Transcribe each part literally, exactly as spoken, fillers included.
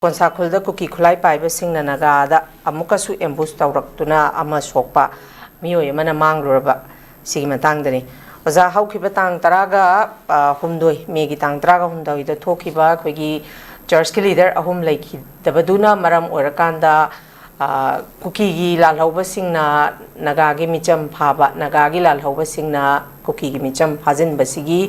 ꯀꯣꯟꯁꯥꯈꯨꯜꯗ ꯀꯨꯀꯤ ꯈꯨꯠꯂꯥꯏ ꯄꯥꯏꯕꯁꯤꯡꯅ ꯅꯥꯒꯥꯗ ꯑꯃꯨꯛꯀꯁꯨ ꯑꯦꯝꯕꯨꯁ ꯇꯧꯔꯛꯇꯨꯅ ꯑꯃ ꯁꯣꯛꯄ, ꯃꯤꯑꯣꯏ ꯑꯃꯅ ꯃꯥꯡꯂꯨꯔꯕ, ꯁꯤꯒꯤ ꯃꯇꯥꯡꯗꯅꯤ꯫ ꯑꯣꯖꯥ, ꯍꯧꯈꯤꯕ ꯇꯥꯡ ꯇꯔꯥꯒ ꯍꯨꯝꯗꯣꯏ, ꯃꯦꯒꯤ ꯇꯥꯡ ꯇꯔꯥꯒ ꯍꯨꯝꯗꯣꯏꯗ ꯊꯣꯛꯈꯤꯕ ꯑꯩꯈꯣꯏꯒꯤ ꯆꯔꯆꯀꯤ ꯂꯤꯗꯔ ꯑꯍꯨꯝ ꯂꯩꯈꯤꯗꯕꯗꯨꯅ ꯃꯔꯝ ꯑꯣꯏꯔꯀꯥꯟꯗ, ꯀꯨꯀꯤꯒꯤ ꯂꯥꯜꯍꯧꯕꯁꯤꯡꯅ ꯅꯥꯒꯥꯒꯤ ꯃꯤꯆꯝ ꯐꯥꯕ, ꯅꯥꯒꯥꯒꯤ ꯂꯥꯜꯍꯧꯕꯁꯤꯡꯅ ꯀꯨꯀꯤꯒꯤ ꯃꯤꯆꯝ ꯐꯥꯖꯤꯟꯕꯁꯤꯒꯤ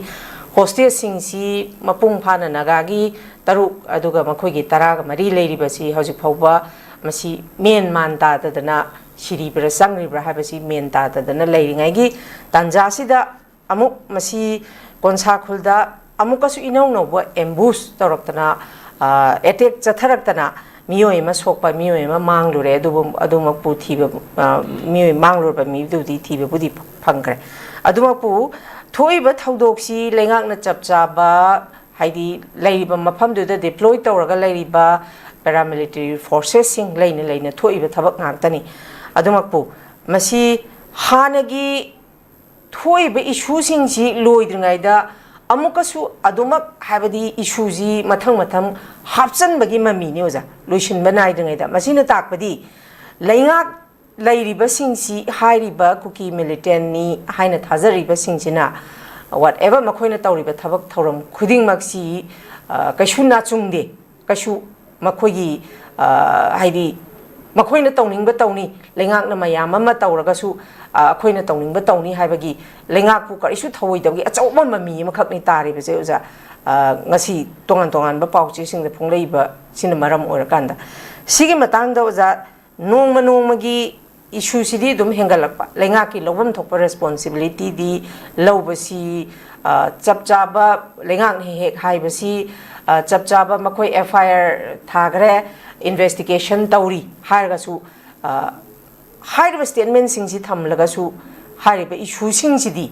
ꯍꯣꯁꯇꯦꯖꯁꯤꯡꯁꯤ ꯃꯄꯨꯡ ꯐꯥꯅ ꯅꯥꯒꯥꯒꯤ ꯇꯔꯨꯛ, ꯑꯗꯨꯒ ꯃꯈꯣꯏꯒꯤ ꯇꯔꯥꯒ ꯃꯔꯤ ꯂꯩꯔꯤꯕꯁꯤ ꯍꯧꯖꯤꯛ ꯐꯥꯎꯕ ꯃꯁꯤ ꯃꯦꯟ ꯃꯥꯟ ꯇꯥꯗꯗꯅ ꯁꯤꯔꯤꯕ꯭ꯔꯥ ꯆꯪꯔꯤꯕ꯭ꯔꯥ ꯍꯥꯏꯕꯁꯤ ꯃꯦꯟ ꯇꯥꯗꯗꯅ ꯂꯩꯔꯤꯉꯩꯒꯤ ꯇꯥꯟꯖꯥꯁꯤꯗ, ꯑꯃꯨꯛ ꯃꯁꯤ ꯀꯣꯟꯁꯥꯈꯨꯜꯗ ꯑꯃꯨꯛꯀꯁꯨ ꯏꯅꯧ ꯅꯧꯕ ꯑꯦꯝꯕꯨꯁ ꯇꯧꯔꯛꯇꯅ, ꯑꯦꯇꯦꯛ ꯆꯠꯊꯔꯛꯇꯅ ꯃꯤꯑꯣꯏ ꯑꯃ ꯁꯣꯛꯄ, ꯃꯤꯑꯣꯏ ꯑꯃ ꯃꯥꯡꯂꯨꯔꯦ꯫ ꯑꯗꯨꯕꯨ, ꯑꯗꯨꯃꯛꯄꯨ ꯊꯤꯕ, ꯃꯤꯑꯣꯏ ꯃꯥꯡꯂꯨꯔꯕ ꯃꯤꯗꯨꯗꯤ ꯊꯤꯕꯕꯨꯗꯤ ꯐꯪꯈ꯭ꯔꯦ꯫ ꯑꯗꯨꯃꯛꯄꯨ ꯊꯣꯛꯏꯕ ꯊꯧꯗꯣꯛꯁꯤ ꯂꯩꯉꯥꯛꯅ ꯆꯞ ꯆꯥꯕ, ꯍꯥꯏꯗꯤ ꯂꯩꯔꯤꯕ ꯃꯐꯝꯗꯨꯗ ꯗꯤꯄ꯭ꯂꯣꯏ ꯇꯧꯔꯒ ꯂꯩꯔꯤꯕ ꯄꯦꯔꯥꯃꯤꯂꯤꯇꯔꯤ ꯐꯣꯔꯁꯦꯁꯁꯤꯡ ꯂꯩꯅ ꯂꯩꯅ ꯊꯣꯛꯏꯕ ꯊꯕꯛ ꯉꯥꯛꯇꯅꯤ꯫ ꯑꯗꯨꯃꯛꯄꯨ ꯃꯁꯤ ꯍꯥꯟꯅꯒꯤ ꯊꯣꯛꯏꯕ ꯏꯁꯨꯁꯤꯡꯁꯤ ꯂꯣꯏꯗ꯭ꯔꯤꯉꯩꯗ ꯑꯃꯨꯛꯀꯁꯨ ꯑꯗꯨꯃꯛ, ꯍꯥꯏꯕꯗꯤ ꯏꯁꯨꯁꯤ ꯃꯊꯪ ꯃꯊꯪ ꯍꯥꯞꯆꯟꯕꯒꯤ ꯃꯃꯤꯅꯤ ꯑꯣꯖꯥ, ꯂꯣꯏꯁꯤꯟꯕ ꯅꯥꯏꯗ꯭ꯔꯤꯉꯩꯗ꯫ ꯃꯁꯤꯅ ꯇꯥꯛꯄꯗꯤ ꯂꯩꯉꯥꯛ ꯂꯩꯔꯤꯕꯁꯤꯡꯁꯤ ꯍꯥꯏꯔꯤꯕ ꯀꯨꯀꯤ ꯃꯤꯂꯤꯇꯦꯟꯅꯤ ꯍꯥꯏꯅ ꯊꯥꯖꯔꯤꯕꯁꯤꯡꯁꯤꯅ whatever ꯃꯈꯣꯏꯅ ꯇꯧꯔꯤꯕ ꯊꯕꯛ ꯊꯧꯔꯝ ꯈꯨꯗꯤꯡꯃꯛꯁꯤ, ꯑ, ꯀꯩꯁꯨ ꯅꯥꯆꯨꯡꯗꯦ, ꯀꯩꯁꯨ ꯃꯈꯣꯏꯒꯤ, ꯑ, ꯍꯥꯏꯗꯤ ꯃꯈꯣꯏꯅ ꯇꯧꯅꯤꯡꯕ ꯇꯧꯅꯤ, ꯂꯩꯉꯥꯛꯅ ꯃꯌꯥꯝ ꯑꯃ ꯇꯧꯔꯒꯁꯨ, ꯑ, ꯑꯩꯈꯣꯏꯅ ꯇꯧꯅꯤꯡꯕ ꯇꯧꯅꯤ ꯍꯥꯏꯕꯒꯤ ꯂꯩꯉꯥꯛꯄꯨ ꯀꯔꯤꯁꯨ ꯊꯧꯑꯣꯏꯗꯕꯒꯤ ꯑꯆꯧꯕ ꯃꯃꯤ ꯑꯃꯈꯛꯅꯤ ꯇꯥꯔꯤꯕꯁꯦ ꯑꯣꯖꯥ꯫ ꯑ, ꯉꯁꯤ ꯇꯣꯉꯥꯟ ꯇꯣꯉꯥꯟꯕ ꯄꯥꯎꯆꯦꯁꯤꯡꯗ ꯐꯣꯡꯂꯛꯏꯕꯁꯤꯅ ꯃꯔꯝ ꯑꯣꯏꯔꯀꯥꯟꯗ, ꯁꯤꯒꯤ ꯃꯇꯥꯡꯗ ꯑꯣꯖꯥ, ꯅꯣꯡꯃ ꯅꯣꯡꯃꯒꯤ ꯏꯁꯨꯁꯤꯗꯤ ꯑꯗꯨꯝ ꯍꯦꯟꯒꯠꯂꯛꯄ, ꯂꯩꯉꯥꯛꯀꯤ ꯂꯧꯐꯝ ꯊꯣꯛꯄ ꯔꯦꯁꯄꯣꯟꯁꯤꯕꯤꯂꯤꯇꯤꯗꯤ ꯂꯧꯕꯁꯤ, ꯑ, ꯆꯞ ꯆꯥꯕ, ꯂꯩꯉꯥꯛꯅ ꯍꯦꯛ ꯍꯦꯛ ꯍꯥꯏꯕꯁꯤ, ꯑ, ꯆꯞ ꯆꯥꯕ ꯃꯈꯣꯏ ꯑꯦꯐ ꯑꯥꯏ ꯑꯥꯔ ꯊꯥꯈ꯭ꯔꯦ, ꯏꯟꯚꯦꯁꯇꯤꯒꯦꯁꯟ ꯇꯧꯔꯤ ꯍꯥꯏꯔꯒꯁꯨ, ꯑ, ꯍꯥꯏꯔꯤꯕ ꯁ꯭ꯇꯦꯠꯃꯦꯟꯁꯤꯡꯁꯤ ꯊꯝꯂꯒꯁꯨ ꯍꯥꯏꯔꯤꯕ ꯏꯁꯨꯁꯤꯡꯁꯤꯗꯤ,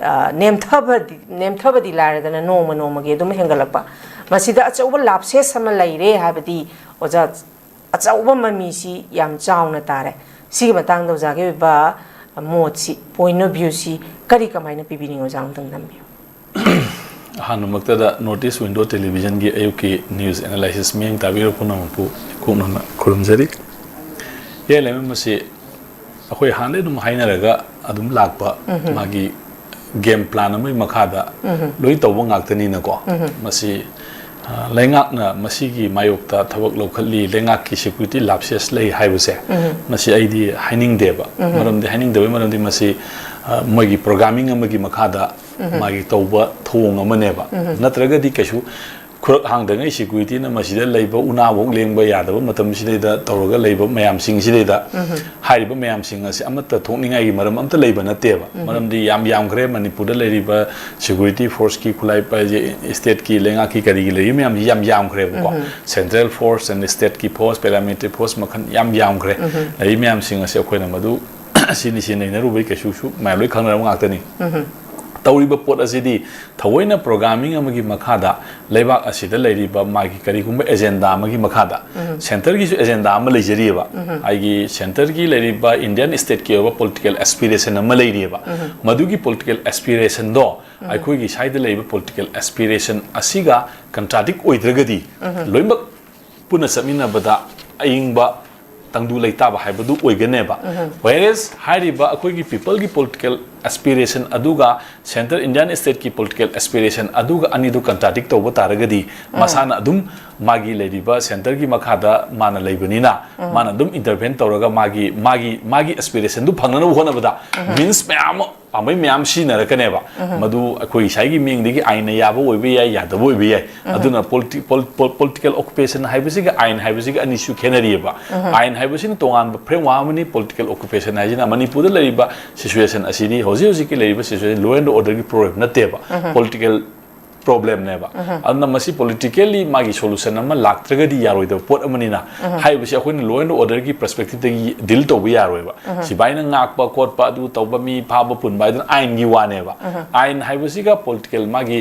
ꯑ, ꯅꯦꯝꯊꯕꯗꯤ, ꯅꯦꯝꯊꯕꯗꯤ ꯂꯥꯏꯔꯗꯅ ꯅꯣꯡꯃ ꯅꯣꯡꯃꯒꯤ ꯑꯗꯨꯝ ꯍꯦꯟꯒꯠꯂꯛꯄ꯫ ꯃꯁꯤꯗ ꯑꯆꯧꯕ ꯂꯥꯞꯁꯦꯁ ꯑꯃ ꯂꯩꯔꯦ ꯍꯥꯏꯕꯗꯤ ꯑꯣꯖꯥ, ꯑꯆꯧꯕ ꯃꯃꯤꯁꯤ ꯌꯥꯝ ꯆꯥꯎꯅ ꯇꯥꯔꯦ꯫ ꯁꯤꯒꯤ ꯃꯇꯥꯡꯗ ꯑꯣꯖꯥꯒꯤ ꯑꯣꯏꯕ ꯃꯣꯠꯁꯤ, ꯄꯣꯏꯟ ꯑꯣꯐ ꯚ꯭ꯌꯨꯁꯤ ꯀꯔꯤ, ꯀꯃꯥꯏꯅ ꯄꯤꯕꯤꯅꯤꯡꯉꯤ ꯑꯣꯖꯥ? ꯑꯃꯨꯛꯇꯪ ꯊꯝꯕꯤꯌꯨ꯫ ꯑꯍꯥꯟꯕꯃꯛꯇꯗ North East Window Televisionꯒꯤ ꯑꯌꯨꯛꯀꯤ news analysis ꯃꯤꯠꯌꯦꯡ ꯇꯥꯕꯤꯔꯤꯕ ꯄꯨꯝꯅꯃꯛꯄꯨ ꯏꯀꯣꯛꯅꯅ ꯈꯨꯔꯨꯝꯖꯔꯤ꯫ ꯌꯥꯏ ꯂꯩꯃ ꯃꯁꯤ ꯑꯩꯈꯣꯏ ꯍꯥꯟꯅꯗꯩ ꯑꯗꯨꯝ ꯍꯥꯏꯅꯔꯒ ꯑꯗꯨꯝ ꯂꯥꯛꯄ ꯃꯥꯒꯤ game plan ꯑꯃꯒꯤ ꯃꯈꯥꯗ ꯂꯣꯏ ꯇꯧꯕ ꯉꯥꯛꯇꯅꯤꯅꯀꯣ꯫ ꯃꯁꯤ, ꯑ, ꯂꯩꯉꯥꯛꯅ ꯃꯁꯤꯒꯤ ꯃꯥꯌꯣꯛꯇ ꯊꯕꯛ ꯂꯧꯈꯠꯂꯤ, ꯂꯩꯉꯥꯛꯀꯤ security lapses ꯂꯩ ꯍꯥꯏꯕꯁꯦ, ꯃꯁꯤ ꯑꯩꯗꯤ ꯍꯥꯏꯅꯤꯡꯗꯦꯕ꯫ ꯃꯔꯝꯗꯤ ꯍꯥꯏꯅꯤꯡꯗꯕꯒꯤ ꯃꯔꯝꯗꯤ ꯃꯁꯤ, ꯑ, ꯃꯣꯏꯒꯤ programming ꯑꯃꯒꯤ ꯃꯈꯥꯗ ꯃꯥꯒꯤ ꯇꯧꯕ ꯊꯧꯑꯣꯡ ꯑꯃꯅꯦꯕ꯫ ꯅꯠꯇ꯭ꯔꯒꯗꯤ ꯀꯩꯁꯨ ꯈꯨꯔꯛ ꯍꯥꯡꯗꯉꯩ securityꯅ ꯃꯁꯤꯗ ꯂꯩꯕ ꯎꯅꯥꯐꯥꯎ ꯂꯦꯡꯕ ꯌꯥꯗꯕ ꯃꯇꯝꯁꯤꯗꯩꯗ ꯇꯧꯔꯒ ꯂꯩꯕ ꯃꯌꯥꯝꯁꯤꯡꯁꯤꯗꯩꯗ ꯍꯥꯏꯔꯤꯕ ꯃꯌꯥꯝꯁꯤꯡ ꯑꯁꯤ ꯑꯃꯠꯇ ꯊꯣꯛꯅꯤꯡꯉꯥꯏꯒꯤ ꯃꯔꯝ ꯑꯝꯇ ꯂꯩꯕ ꯅꯠꯇꯦꯕ꯫ ꯃꯔꯝꯗꯤ ꯌꯥꯝ ꯌꯥꯝꯈ꯭ꯔꯦ ꯃꯅꯤꯄꯨꯔꯗ ꯂꯩꯔꯤꯕ security forceꯀꯤ ꯈꯨꯠꯂꯥꯏ ꯄꯥꯏꯖꯦ, stateꯀꯤ ꯂꯩꯉꯥꯛꯀꯤ ꯀꯔꯤꯒꯤ ꯂꯩꯔꯤ ꯃꯌꯥꯝꯁꯤ ꯌꯥꯝ ꯌꯥꯝꯈ꯭ꯔꯦꯕꯀꯣ꯫ Central force and stateꯀꯤ force, paramilitary force ꯃꯈꯜ ꯌꯥꯝ ꯌꯥꯝꯈ꯭ꯔꯦ꯫ ꯂꯩꯔꯤ ꯃꯌꯥꯝꯁꯤꯡ ꯑꯁꯤ ꯑꯩꯈꯣꯏꯅ ꯃꯗꯨ ꯁꯤꯅꯤ ꯁꯤ ꯅꯩꯅꯔꯨꯕꯩ ꯀꯩꯁꯨꯁꯨ ꯃꯌꯥꯝ ꯂꯣꯏ ꯈꯪꯅꯔꯕ ꯉꯥꯛꯇꯅꯤ꯫ ꯇꯧꯔꯤꯕ ꯄꯣꯠ ꯑꯁꯤꯗꯤ ꯊꯑꯣꯏꯅ programming ꯑꯃꯒꯤ ꯃꯈꯥꯗ ꯂꯩꯕꯥꯛ ꯑꯁꯤꯗ ꯂꯩꯔꯤꯕ ꯃꯥꯒꯤ ꯀꯔꯤꯒꯨꯝꯕ agenda ꯑꯃꯒꯤ ꯃꯈꯥꯗ, centreꯒꯤꯁꯨ agenda ꯑꯃ ꯂꯩꯖꯔꯤꯑꯕ꯫ ꯑꯩꯒꯤ centreꯒꯤ ꯂꯩꯔꯤꯕ Indian stateꯀꯤ ꯑꯣꯏꯕ political aspiration ꯑꯃ ꯂꯩꯔꯤꯑꯕ꯫ ꯃꯗꯨꯒꯤ political aspirationꯗꯣ ꯑꯩꯈꯣꯏꯒꯤ ꯁ꯭ꯋꯥꯏꯗ ꯂꯩꯔꯤꯕ political aspiration ꯑꯁꯤꯒ contradict ꯑꯣꯏꯗ꯭ꯔꯒꯗꯤ ꯂꯣꯏꯅꯃꯛ ꯄꯨꯟꯅ ꯆꯠꯃꯤꯟꯅꯕꯗ ꯑꯏꯪꯕ ꯇꯪꯗꯨ ꯂꯩꯇꯥꯕ ꯍꯥꯏꯕꯗꯨ ꯑꯣꯏꯒꯅꯦꯕ꯫ Whereas ꯍꯥꯏꯔꯤꯕ ꯑꯩꯈꯣꯏꯒꯤ peopleꯒꯤ political aspiration ꯑꯗꯨꯒ centre Indian stateꯀꯤ political aspiration ꯑꯗꯨꯒ ꯑꯅꯤꯗꯨ contradict ꯇꯧꯕ ꯇꯥꯔꯒꯗꯤ ꯃꯁꯥꯅ ꯑꯗꯨꯝ ꯃꯥꯒꯤ ꯂꯩꯔꯤꯕ centreꯒꯤ ꯃꯈꯥꯗ ꯃꯥꯅ ꯂꯩꯕꯅꯤꯅ ꯃꯥꯅ ꯑꯗꯨꯝ intervene ꯇꯧꯔꯒ ꯃꯥꯒꯤ, ꯃꯥꯒꯤ, ꯃꯥꯒꯤ aspirationꯗꯨ ꯐꯪꯅꯅꯕ ꯍꯣꯠꯅꯕꯗ means ꯃꯌꯥꯝ ꯑꯃ ꯄꯥꯝꯕꯩ ꯃꯌꯥꯝ ꯁꯤꯖꯤꯟꯅꯔꯛꯀꯅꯦꯕ꯫ ꯃꯗꯨ ꯑꯩꯈꯣꯏ ꯏꯁꯥꯒꯤ ꯃꯤꯡꯗꯒꯤ ꯑꯥꯏꯟꯅ ꯌꯥꯕ ꯑꯣꯏꯕ ꯌꯥꯏ, ꯌꯥꯗꯕ ꯑꯣꯏꯕ ꯌꯥꯏ꯫ ꯑꯗꯨꯅ politi-, pol-, pol-, political occupation ꯍꯥꯏꯕꯁꯤꯒ ꯑꯥꯏꯟ ꯍꯥꯏꯕꯁꯤꯒ ꯑꯅꯤꯁꯨ ꯈꯦꯠꯅꯔꯤꯑꯕ꯫ ꯑꯥꯏꯟ ꯍꯥꯏꯕꯁꯤꯅ ꯇꯣꯉꯥꯟꯕ framework ꯑꯃꯅꯤ, political occupation ꯍꯥꯏꯁꯤꯅ꯫ ꯃꯅꯤꯄꯨꯔꯗ ꯂꯩꯔꯤꯕ situation ꯑꯁꯤꯗꯤ ꯍꯧꯖꯤꯛ ꯍꯧꯖꯤꯛꯀꯤ ꯂꯩꯔꯤꯕ situation law and orderꯒꯤ problem ꯅꯠꯇꯦꯕ꯫ Political problemꯅꯦꯕ꯫ ꯑꯗꯨꯅ ꯃꯁꯤ politically ꯃꯥꯒꯤ solution ꯑꯃ ꯂꯥꯛꯇ꯭ꯔꯒꯗꯤ ꯌꯥꯔꯣꯏꯗꯕ ꯄꯣꯠ ꯑꯃꯅꯤꯅ ꯍꯥꯏꯔꯤꯕꯁꯤ ꯑꯩꯈꯣꯏꯅ law and orderꯒꯤ perspectiveꯇꯒꯤ deal ꯇꯧꯕ ꯌꯥꯔꯣꯏꯕ꯫ ꯁꯤꯕꯥꯏꯅ ꯉꯥꯛꯄ ꯈꯣꯠꯄ ꯑꯗꯨ ꯇꯧꯕ ꯃꯤ ꯐꯥꯕ ꯄꯨꯟꯕ ꯍꯥꯏꯗꯨꯅ ꯑꯥꯏꯟꯒꯤ ꯋꯥꯅꯦꯕ꯫ ꯑꯥꯏꯟ ꯍꯥꯏꯕꯁꯤꯒ political ꯃꯥꯒꯤ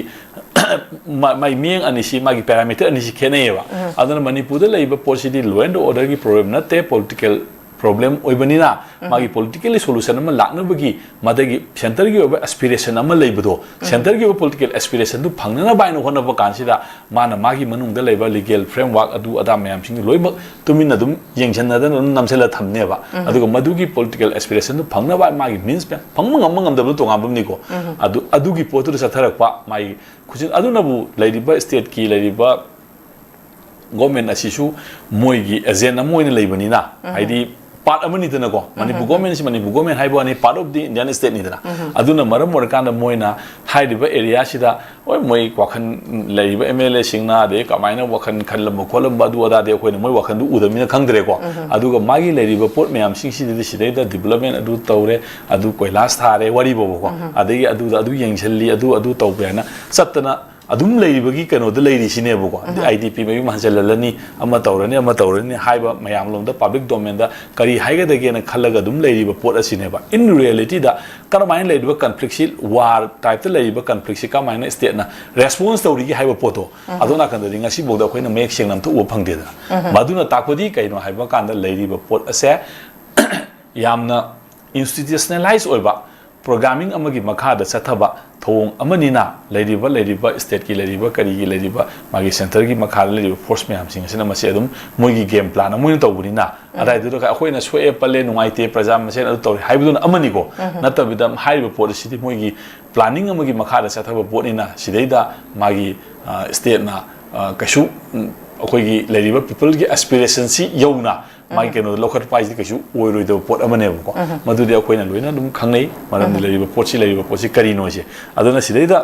ꯃꯥ-, ꯃꯥꯒꯤ ꯃꯤꯠꯌꯦꯡ ꯑꯅꯤꯁꯤ, ꯃꯥꯒꯤ parameter ꯑꯅꯤꯁꯤ ꯈꯦꯠꯅꯩꯌꯦꯕ꯫ ꯑꯗꯨꯅ ꯃꯅꯤꯄꯨꯔꯗ ꯂꯩꯔꯤꯕ ꯄꯣꯠꯁꯤꯗꯤ law and orderꯒꯤ problem ꯅꯠꯇꯦ, political ꯄ꯭ꯔꯣꯕ꯭ꯂꯦꯝ ꯑꯣꯏꯕꯅꯤꯅ, ꯃꯥꯒꯤ ꯄꯣꯂꯤꯇꯤꯀꯦꯜꯂꯤ ꯁꯣꯂꯨꯁꯟ ꯑꯃ ꯂꯥꯛꯅꯕꯒꯤ ꯃꯗꯒꯤ ꯁꯦꯟꯇꯔꯒꯤ ꯑꯣꯏꯕ ꯑꯦꯁꯄꯤꯔꯦꯁꯟ ꯑꯃ ꯂꯩꯕꯗꯣ, ꯁꯦꯟꯇꯔꯒꯤ ꯑꯣꯏꯕ ꯄꯣꯂꯤꯇꯤꯀꯦꯜ ꯑꯦꯁꯄꯤꯔꯦꯁꯟꯗꯨ ꯐꯪꯅꯅꯕ ꯍꯥꯏꯅ ꯍꯣꯠꯅꯕ ꯀꯥꯟꯁꯤꯗ, ꯃꯥꯅ ꯃꯥꯒꯤ ꯃꯅꯨꯡꯗ ꯂꯩꯕ ꯂꯤꯒꯦꯜ ꯐ꯭ꯔꯦꯝꯋꯥꯔꯛ ꯑꯗꯨ ꯑꯗꯥ ꯃꯌꯥꯝꯁꯤꯡꯗꯨ ꯂꯣꯏꯅꯃꯛ ꯇꯨꯃꯤꯟꯅ ꯑꯗꯨꯝ ꯌꯦꯡꯁꯤꯟꯅꯗꯅ ꯑꯗꯨꯝ ꯅꯝꯁꯤꯜꯂ ꯊꯝꯅꯦꯕ꯫ ꯑꯗꯨꯒ ꯃꯗꯨꯒꯤ ꯄꯣꯂꯤꯇꯤꯀꯦꯜ ꯑꯦꯁꯄꯤꯔꯦꯁꯟꯗꯨ ꯐꯪꯅꯕ ꯃꯥꯒꯤ ꯃꯤꯟꯁ ꯃꯌꯥꯝ, ꯐꯪꯕ ꯉꯝꯕ ꯉꯝꯗꯕꯗꯨ ꯇꯣꯉꯥꯟꯕ ꯑꯃꯅꯤꯀꯣ꯫ ꯑꯗꯨ, ꯑꯗꯨꯒꯤ ꯄꯣꯠꯇꯨꯗ ꯆꯠꯊꯔꯛꯄ ꯃꯥꯒꯤ ꯈꯨꯠꯁꯤꯟ ꯑꯗꯨꯅꯕꯨ ꯂꯩꯔꯤꯕ ꯁ꯭ꯇꯦꯠꯀꯤ ꯂꯩꯔꯤꯕ ꯒꯣꯔꯃꯦꯟ ꯑꯁꯤꯁꯨ ꯃꯣꯏꯒꯤ ꯑꯦꯖꯦꯟ ꯑꯃ ꯑꯣꯏꯅ ꯂꯩꯕꯅꯤꯅ, ꯍꯥꯏꯗꯤ ꯄꯥꯔꯠ ꯑꯃꯅꯤꯗꯅꯀꯣ꯫ ꯃꯅꯤꯄꯨꯔ ꯒꯣꯔꯃꯦꯟꯁꯤ ꯃꯅꯤꯄꯨꯔ ꯒꯣꯔꯃꯦꯟ ꯍꯥꯏꯕ ꯋꯥꯅꯤ, ꯄꯥꯔꯠ ꯑꯣꯐ ꯗꯤ ꯏꯟꯗꯤꯌꯥꯟ ꯁ꯭ꯇꯦꯠꯅꯤꯗꯅ꯫ ꯑꯗꯨꯅ ꯃꯔꯝ ꯑꯣꯏꯔꯀꯥꯟꯗ ꯃꯣꯏꯅ ꯍꯥꯏꯔꯤꯕ ꯑꯦꯔꯤꯌꯥꯁꯤꯗ, ꯍꯣꯏ, ꯃꯣꯏ ꯋꯥꯈꯜ ꯂꯩꯔꯤꯕ ꯑꯦꯝ ꯑꯦꯜ ꯑꯦꯁꯤꯡꯅ ꯑꯗꯩ ꯀꯃꯥꯏꯅ ꯋꯥꯈꯜ ꯈꯜꯂꯝꯕ ꯈꯣꯠꯂꯝꯕ ꯑꯗꯨ ꯑꯗꯥꯗꯤ ꯑꯩꯈꯣꯏꯅ ꯃꯣꯏ ꯋꯥꯈꯜꯗꯨ ꯎꯗꯕꯅꯤꯅ ꯈꯪꯗ꯭ꯔꯦꯀꯣ꯫ ꯑꯗꯨꯒ ꯃꯥꯒꯤ ꯂꯩꯔꯤꯕ ꯄꯣꯠ ꯃꯌꯥꯝꯁꯤꯡꯁꯤꯗꯗꯤ ꯁꯤꯗꯩꯗ ꯗꯤꯕꯂꯞꯃꯦꯟ ꯑꯗꯨ ꯇꯧꯔꯦ, ꯑꯗꯨ ꯀꯣꯏꯂꯥꯁ ꯊꯥꯔꯦ, ꯋꯥꯔꯤ ꯐꯥꯎꯕꯀꯣ, ꯑꯗꯒꯤ ꯑꯗꯨꯗ ꯑꯗꯨ ꯌꯦꯡꯁꯤꯜꯂꯤ, ꯑꯗꯨ ꯑꯗꯨ ꯇꯧꯕ ꯍꯥꯏꯅ ꯆꯠꯇꯅ ꯑꯗꯨꯝ ꯂꯩꯔꯤꯕꯒꯤ ꯀꯩꯅꯣꯗ ꯂꯩꯔꯤꯁꯤꯅꯦꯕꯀꯣ꯫ ꯑꯥꯏ ꯗꯤ ꯄꯤ ꯃꯌꯨꯝ ꯍꯟꯖꯤꯜꯍꯜꯂꯅꯤ, ꯑꯃ ꯇꯧꯔꯅꯤ, ꯑꯃ ꯇꯧꯔꯅꯤ ꯍꯥꯏꯕ ꯃꯌꯥꯝꯂꯣꯝꯗ ꯄꯕ꯭ꯂꯤꯛ ꯗꯣꯃꯦꯟꯗ ꯀꯔꯤ ꯍꯥꯏꯒꯗꯒꯦꯅ ꯈꯜꯂꯒ ꯑꯗꯨꯝ ꯂꯩꯔꯤꯕ ꯄꯣꯠ ꯑꯁꯤꯅꯦꯕ꯫ ꯏꯟ ꯔꯤꯌꯦꯂꯤꯇꯤꯗ ꯀꯔꯝꯍꯥꯏꯅ ꯂꯩꯔꯤꯕ ꯀꯟꯐ꯭ꯂꯤꯛꯁꯤ, ꯋꯥꯔ ꯇꯥꯏꯞꯇ ꯂꯩꯔꯤꯕ ꯀꯟꯐ꯭ꯂꯤꯛꯁꯤ ꯀꯔꯝꯍꯥꯏꯅ ꯁ꯭ꯇꯦꯠꯅ ꯔꯦꯁꯄꯣꯟꯁ ꯇꯧꯔꯤꯒꯦ ꯍꯥꯏꯕ ꯄꯣꯠꯇꯣ, ꯑꯗꯣ ꯅꯥꯀꯟꯗꯗꯤ ꯉꯁꯤꯐꯥꯎꯗ ꯑꯩꯈꯣꯏꯅ ꯃꯌꯦꯛ ꯁꯦꯡꯅ ꯑꯝꯇ ꯎꯕ ꯐꯪꯗꯦꯗꯅ꯫ ꯃꯗꯨꯅ ꯇꯥꯛꯄꯗꯤ ꯀꯩꯅꯣ ꯍꯥꯏꯕ ꯀꯥꯟꯗ ꯂꯩꯔꯤꯕ ꯄꯣꯠ ꯑꯁꯦ ꯌꯥꯝꯅ ꯏꯟꯁꯇꯤꯇ꯭ꯌꯨꯁꯅꯦꯂꯥꯏꯁ ꯑꯣꯏꯕ ꯄ꯭ꯔꯣꯒ꯭ꯔꯥꯃꯤꯡ ꯑꯃꯒꯤ ꯃꯈꯥꯗ ꯆꯠꯊꯕ ꯊꯧꯑꯣꯡ ꯑꯃꯅꯤꯅ, ꯂꯩꯔꯤꯕ, ꯂꯩꯔꯤꯕ ꯁ꯭ꯇꯦꯠꯀꯤ ꯂꯩꯔꯤꯕ, ꯀꯔꯤꯒꯤ ꯂꯩꯔꯤꯕ, ꯃꯥꯒꯤ ꯁꯦꯟꯇꯔꯒꯤ ꯃꯈꯥꯗ ꯂꯩꯔꯤꯕ ꯐꯣꯔꯁ ꯃꯌꯥꯝꯁꯤꯡ ꯑꯁꯤꯅ ꯃꯁꯤ ꯑꯗꯨꯝ ꯃꯣꯏꯒꯤ ꯒꯦꯝ ꯄ꯭ꯂꯥꯟ ꯑꯃ ꯑꯣꯏꯅ ꯇꯧꯕꯅꯤꯅ, ꯑꯗꯥꯏꯗꯨꯗ ꯑꯩꯈꯣꯏꯅ ꯁꯣꯛꯑꯦ, ꯄꯜꯂꯦ, ꯅꯨꯡꯉꯥꯏꯇꯦ, ꯄ꯭ꯔꯖꯥ ꯃꯁꯦꯟ ꯑꯗꯨ ꯇꯧꯔꯦ ꯍꯥꯏꯕꯗꯨꯅ ꯑꯃꯅꯤꯀꯣ꯫ ꯅꯠꯇꯕꯤꯗ ꯍꯥꯏꯔꯤꯕ ꯄꯣꯠ ꯑꯁꯤꯗꯤ ꯃꯣꯏꯒꯤ ꯄ꯭ꯂꯥꯅꯤꯡ ꯑꯃꯒꯤ ꯃꯈꯥꯗ ꯆꯠꯊꯕ ꯄꯣꯠꯅꯤꯅ, ꯁꯤꯗꯩꯗ ꯃꯥꯒꯤ, ꯑ, ꯁ꯭ꯇꯦꯠꯅ, ꯑ, ꯀꯩꯁꯨ, ꯎꯝ, ꯑꯩꯈꯣꯏꯒꯤ ꯂꯩꯔꯤꯕ ꯄꯤꯄꯜꯒꯤ ꯑꯦꯁꯄꯤꯔꯦꯁꯟꯁꯤ ꯌꯧꯅ ꯃꯥꯒꯤ ꯀꯩꯅꯣꯗ ꯂꯧꯈꯠꯄ ꯍꯥꯏꯁꯤꯗꯤ ꯀꯩꯁꯨ ꯑꯣꯏꯔꯣꯏꯗꯕ ꯄꯣꯠ ꯑꯃꯅꯦꯕꯀꯣ꯫ ꯃꯗꯨꯗꯤ ꯑꯩꯈꯣꯏꯅ ꯂꯣꯏꯅ ꯑꯗꯨꯝ ꯈꯪꯅꯩ, ꯃꯔꯝꯗꯤ ꯂꯩꯔꯤꯕ ꯄꯣꯠꯁꯤ, ꯂꯩꯔꯤꯕ ꯄꯣꯠꯁꯤ ꯀꯔꯤꯅꯣ ꯍꯥꯏꯁꯦ꯫ ꯑꯗꯨꯅ ꯁꯤꯗꯩꯗ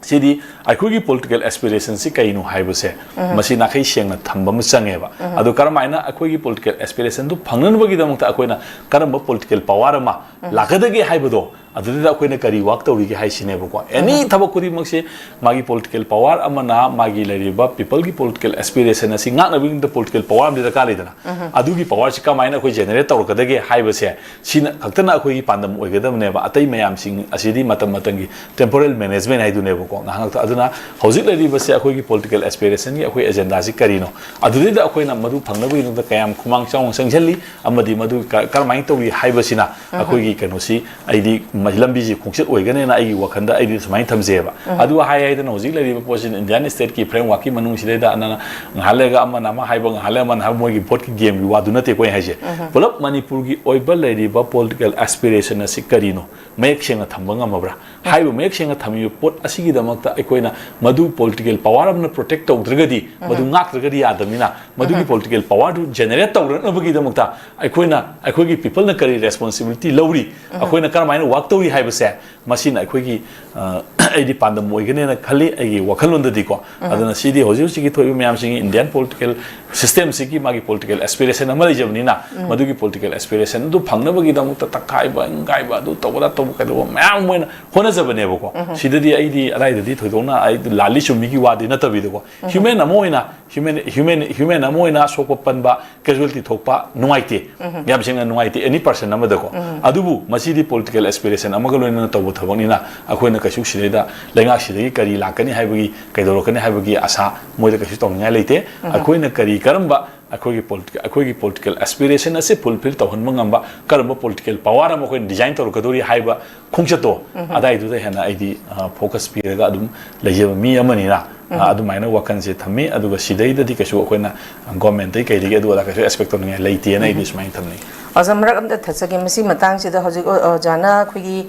ꯁꯤꯗꯤ ꯑꯩꯈꯣꯏꯒꯤ ꯄꯣꯂꯤꯇꯤꯀꯦꯜ ꯑꯦꯁꯄꯤꯔꯦꯁꯟꯁꯤ ꯀꯩꯅꯣ ꯍꯥꯏꯕꯁꯦ, ꯃꯁꯤ ꯅꯥꯈꯩ ꯁꯦꯡꯅ ꯊꯝꯕ ꯑꯃ ꯆꯪꯉꯦꯕ꯫ ꯑꯗꯣ ꯀꯔꯝꯍꯥꯏꯅ ꯑꯩꯈꯣꯏꯒꯤ ꯄꯣꯂꯤꯇꯤꯀꯦꯜ ꯑꯦꯁꯄꯤꯔꯦꯁꯟꯗꯨ ꯐꯪꯅꯅꯕꯒꯤꯗꯃꯛꯇ ꯑꯩꯈꯣꯏꯅ ꯀꯔꯝꯕ ꯄꯣꯂꯤꯇꯤꯀꯦꯜ ꯄꯋꯥꯔ ꯑꯃ ꯂꯥꯛꯀꯗꯒꯦ ꯍꯥꯏꯕꯗꯣ, ꯑꯗꯨꯗ ꯑꯩꯈꯣꯏꯅ ꯀꯔꯤ ꯋꯥꯛ ꯇꯧꯔꯤꯒꯦ ꯍꯥꯏꯁꯤꯅꯦꯕꯀꯣ꯫ ꯑꯦꯅꯤ ꯊꯕꯛ ꯈꯨꯗꯤꯡꯃꯛꯁꯦ ꯃꯥꯒꯤ ꯄꯣꯂꯤꯇꯤꯀꯦꯜ ꯄꯥꯋꯔ ꯑꯃꯅ ꯃꯥꯒꯤ ꯂꯩꯔꯤꯕ ꯄꯤꯄꯜꯒꯤ ꯄꯣꯂꯤꯇꯤꯀꯦꯜ ꯑꯦꯁꯄꯤꯔꯦꯁꯟ ꯑꯁꯤ ꯉꯥꯛꯅꯕꯒꯤꯗꯃꯛꯇ ꯄꯣꯂꯤꯇꯤꯀꯦꯜ ꯄꯥꯋꯔ ꯑꯃꯗꯤ ꯗꯔꯀꯥꯔ ꯂꯩꯗꯅ꯫ ꯑꯗꯨꯒꯤ ꯄꯥꯋꯔꯁꯤ ꯀꯃꯥꯏꯅ ꯑꯩꯈꯣꯏ ꯖꯦꯅꯦꯔꯦꯠ ꯇꯧꯔꯛꯀꯗꯒꯦ ꯍꯥꯏꯕꯁꯦ, ꯁꯤꯅ ꯈꯛꯇꯅ ꯑꯩꯈꯣꯏꯒꯤ ꯄꯥꯟꯗꯝ ꯑꯣꯏꯒꯗꯕꯅꯦꯕ꯫ ꯑꯇꯩ ꯃꯌꯥꯝꯁꯤꯡ ꯑꯁꯤꯗꯤ ꯃꯇꯝ ꯃꯇꯝꯒꯤ ꯇꯦꯝꯄꯣꯔꯦꯜ ꯃꯦꯅꯦꯖꯃꯦꯟ ꯍꯥꯏꯗꯨꯅꯦꯕꯀꯣ꯫ ꯉꯥꯏꯍꯥꯛ ꯑꯗꯨꯅ ꯍꯧꯖꯤꯛ ꯂꯩꯔꯤꯕꯁꯦ ꯑꯩꯈꯣꯏꯒꯤ ꯄꯣꯂꯤꯇꯤꯀꯦꯜ ꯑꯦꯁꯄꯤꯔꯦꯁꯟꯒꯤ ꯑꯩꯈꯣꯏ ꯑꯦꯖꯦꯟꯗꯥꯁꯤ ꯀꯔꯤꯅꯣ, ꯑꯗꯨꯗꯩꯗ ꯑꯩꯈꯣꯏꯅ ꯃꯗꯨ ꯐꯪꯅꯕꯒꯤꯗꯃꯛꯇ ꯀꯌꯥꯝ ꯈꯨꯃꯥꯡ ꯆꯥꯎꯅ ꯆꯪꯁꯤꯜꯂꯤ ꯑꯃꯗꯤ ꯃꯗꯨ ꯀ-, ꯀꯔꯝꯍꯥꯏꯅ ꯇꯧꯔꯤ ꯍꯥꯏꯕꯁꯤꯅ ꯑꯩꯈꯣꯏꯒꯤ ꯀꯩꯅꯣꯁꯤ, ꯑꯩꯗꯤ ꯃ-, ꯂꯝꯕꯤꯁꯤ ꯈꯣꯡꯆꯠ ꯑꯣꯏꯒꯅꯦꯅ ꯑꯩꯒꯤ ꯋꯥꯈꯜꯗ ꯑꯩꯗꯤ ꯁꯨꯃꯥꯏꯅ ꯊꯝꯖꯩꯑꯕ꯫ ꯑꯗꯨ ꯍꯥꯏ ꯍꯥꯏꯗꯅ ꯍꯧꯖꯤꯛ ꯂꯩꯔꯤꯕ ꯄꯣꯠꯁꯤꯅ ꯏꯟꯗꯤꯌꯥꯟ ꯁ꯭ꯇꯦꯠꯀꯤ ꯐ꯭ꯔꯦꯝꯋꯥꯔꯛꯀꯤ ꯃꯅꯨꯡꯁꯤꯗꯩꯗ ꯑꯅ ꯉꯥꯏꯍꯥꯛ ꯂꯩꯔꯒ ꯑꯃꯅ ꯑꯃ ꯍꯥꯏꯕ, ꯉꯥꯏꯍꯥꯛ ꯂꯩꯔꯒ ꯑꯃꯅ ꯍꯥꯏꯕ, ꯃꯣꯏꯒꯤ ꯚꯣꯠꯀꯤ ꯒꯦꯝꯒꯤ ꯋꯥꯗꯨ ꯅꯠꯇꯦꯀꯣ ꯑꯩ ꯍꯥꯏꯁꯦ꯫ ꯄꯨꯂꯞ ꯃꯅꯤꯄꯨꯔꯒꯤ ꯑꯣꯏꯕ ꯂꯩꯔꯤꯕ ꯄꯣꯂꯤꯇꯤꯀꯦꯜ ꯑꯦꯁꯄꯤꯔꯦꯁꯟ ꯑꯁꯤ ꯀꯔꯤꯅꯣ ꯃꯌꯦꯛ ꯁꯦꯡꯅ ꯊꯝꯕ ꯉꯝꯃꯕ꯭ꯔꯥ? ꯍꯥꯏꯔꯤꯕ ꯃꯌꯦꯛ ꯁꯦꯡꯅ ꯊꯝꯃꯤꯕ ꯄꯣꯠ ꯑꯁꯤꯒꯤꯗꯃꯛꯇ ꯑꯩꯈꯣꯏꯅ ꯃꯗꯨ ꯄꯣꯂꯤꯇꯤꯀꯦꯜ ꯄꯥꯋꯔ ꯑꯃꯅ ꯄ꯭ꯔꯣꯇꯦꯛ ꯇꯧꯗ꯭ꯔꯒꯗꯤ, ꯃꯗꯨ ꯉꯥꯛꯇ꯭ꯔꯒꯗꯤ ꯌꯥꯗꯕꯅꯤꯅ, ꯃꯗꯨꯒꯤ ꯄꯣꯂꯤꯇꯤꯀꯦꯜ ꯄꯥꯋꯔꯗꯨ ꯖꯦꯅꯦꯔꯦꯠ ꯇꯧꯔꯛꯅꯕꯒꯤꯗꯃꯛꯇ ꯑꯩꯈꯣꯏꯅ, ꯑꯩꯈꯣꯏꯒꯤ ꯄꯤꯄꯜꯅ ꯀꯔꯤ ꯔꯦꯁꯄꯣꯟꯁꯤꯕꯤꯂꯤꯇꯤ ꯂꯧꯔꯤ, ꯑꯩꯈꯣꯏꯅ ꯀꯔꯝꯍꯥꯏꯅ ꯋꯥꯛ ꯇꯧꯔꯤ ꯍꯥꯏꯕꯁꯦ, ꯃꯁꯤꯅ ꯑꯩꯈꯣꯏꯒꯤ, ꯑ, ꯑꯩꯗꯤ ꯄꯥꯟꯗꯝ ꯑꯣꯏꯒꯅꯦꯅ ꯈꯜꯂꯤ ꯑꯩꯒꯤ ꯋꯥꯈꯜꯂꯣꯟꯗꯗꯤꯀꯣ꯫ ꯑꯗꯨꯅ ꯁꯤꯗꯤ ꯍꯧꯖꯤꯛ ꯍꯧꯖꯤꯛꯀꯤ ꯊꯣꯛꯏꯕ ꯃꯌꯥꯝꯁꯤꯒꯤ ꯏꯟꯗꯤꯌꯥꯟ ꯄꯣꯂꯤꯇꯤꯀꯦꯜ ꯁꯤꯁꯇꯦꯝꯁꯤꯒꯤ ꯃꯥꯒꯤ ꯄꯣꯂꯤꯇꯤꯀꯦꯜ ꯑꯦꯁꯄꯤꯔꯦꯁꯟ ꯑꯃ ꯂꯩꯖꯕꯅꯤꯅ, ꯃꯗꯨꯒꯤ ꯄꯣꯂꯤꯇꯤꯀꯦꯜ ꯑꯦꯁꯄꯤꯔꯦꯁꯟ ꯑꯗꯨ ꯐꯪꯅꯕꯒꯤꯗꯃꯛꯇ ꯇꯛꯈꯥꯏꯕ, ꯏꯪꯒꯥꯏꯕ, ꯑꯗꯨ ꯇꯧꯕꯗ ꯇꯧꯕ ꯀꯩꯗꯧꯕ ꯃꯌꯥꯝ ꯑꯃ ꯑꯣꯏꯅ ꯍꯣꯠꯅꯖꯕꯅꯦꯕꯀꯣ꯫ ꯁꯤꯗꯗꯤ ꯑꯩꯗꯤ ꯑꯗꯥꯏꯗꯗꯤ ꯊꯣꯏꯗꯣꯛꯅ ꯑꯩ ꯂꯥꯜꯂꯤ ꯆꯨꯝꯃꯤꯒꯤ ꯋꯥꯗꯤ ꯅꯠꯇꯕꯤꯗꯀꯣ꯫ ꯍ꯭ꯌꯨꯃꯦꯟ ꯑꯃ ꯑꯣꯏꯅ, ꯍ꯭ꯌꯨꯃꯦꯟ, ꯍ꯭ꯌꯨꯃꯦꯟ, ꯍ꯭ꯌꯨꯃꯦꯟ ꯑꯃ ꯑꯣꯏꯅ ꯁꯣꯛꯄ ꯄꯟꯕ, ꯀꯦꯖꯨꯋꯦꯜꯇꯤ ꯊꯣꯛꯄ ꯅꯨꯡꯉꯥꯏꯇꯦ꯫ ꯌꯥꯝ ꯁꯦꯡꯅ ꯅꯨꯡꯉꯥꯏꯇꯦ ꯑꯦꯅꯤ ꯄꯔꯁꯟ ꯑꯃꯗꯀꯣ꯫ ꯑꯗꯨꯕꯨ ꯃꯁꯤꯗꯤ ꯄꯣꯂꯤꯇꯤꯀꯦꯜ ꯑꯦꯁꯄꯤꯔꯦꯁꯟ ꯑꯃꯒ ꯂꯣꯏꯅꯅ ꯇꯧꯕ ꯊꯕꯛꯅꯤꯅ ꯑꯩꯈꯣꯏꯅ ꯀꯩꯁꯨ ꯁꯤꯗꯩꯗ ꯂꯩꯉꯥꯛꯁꯤꯗꯒꯤ ꯀꯔꯤ ꯂꯥꯛꯀꯅꯤ ꯍꯥꯏꯕꯒꯤ, ꯀꯩꯗꯧꯔꯛꯀꯅꯤ ꯍꯥꯏꯕꯒꯤ ꯑꯁꯥ ꯃꯣꯏꯗ ꯀꯩꯁꯨ ꯇꯧꯅꯤꯡꯉꯥꯏ ꯂꯩꯇꯦ꯫ ꯑꯩꯈꯣꯏꯅ ꯀꯔꯤ, ꯀꯔꯝꯕ ꯑꯩꯈꯣꯏꯒꯤ ꯄꯣꯂꯤꯇꯤ-, ꯑꯩꯈꯣꯏꯒꯤ ꯄꯣꯂꯤꯇꯤꯀꯦꯜ ꯑꯦꯁꯄꯤꯔꯦꯁꯟ ꯑꯁꯤ ꯐꯨꯜꯐꯤꯜ ꯇꯧꯍꯟꯕ ꯉꯝꯕ ꯀꯔꯝꯕ ꯄꯣꯂꯤꯇꯤꯀꯦꯜ ꯄꯥꯋꯔ ꯑꯃ ꯑꯩꯈꯣꯏꯅ ꯗꯤꯖꯥꯏꯟ ꯇꯧꯔꯛꯀꯗꯧꯔꯤ ꯍꯥꯏꯕ ꯈꯣꯡꯆꯠꯇꯣ, ꯑꯗꯥꯏꯗꯨꯗ ꯍꯦꯟꯅ ꯑꯩꯗꯤ, ꯑ, ꯐꯣꯀꯁ ꯄꯤꯔꯒ ꯑꯗꯨꯝ ꯂꯩꯖꯕ ꯃꯤ ꯑꯃꯅꯤꯅ, ꯑ, ꯑꯗꯨꯃꯥꯏꯅ ꯋꯥꯈꯜꯁꯦ ꯊꯝꯃꯤ꯫ ꯑꯗꯨꯒ ꯁꯤꯗꯩꯗꯗꯤ ꯀꯩꯁꯨ ꯑꯩꯈꯣꯏꯅ ꯒꯣꯔꯃꯦꯟꯇꯩ ꯀꯩꯗꯒꯤ ꯑꯗꯨ ꯑꯗꯥ ꯀꯩꯁꯨ ꯑꯦꯛꯁꯄꯦꯛ ꯇꯧꯅꯤꯡꯉꯥꯏ ꯂꯩꯇꯦꯅ ꯑꯩꯗꯤ ꯁꯨꯃꯥꯏꯅ ꯊꯝꯅꯤꯡꯉꯤ꯫ ꯑꯣꯖꯥ, ꯃꯔꯛ ꯑꯝꯇ ꯊꯠꯆꯒꯦ꯫ ꯃꯁꯤ ꯃꯇꯥꯡꯁꯤꯗ ꯍꯧꯖꯤꯛ ꯑꯣ-, ꯑꯣꯖꯥꯅ ꯑꯩꯈꯣꯏꯒꯤ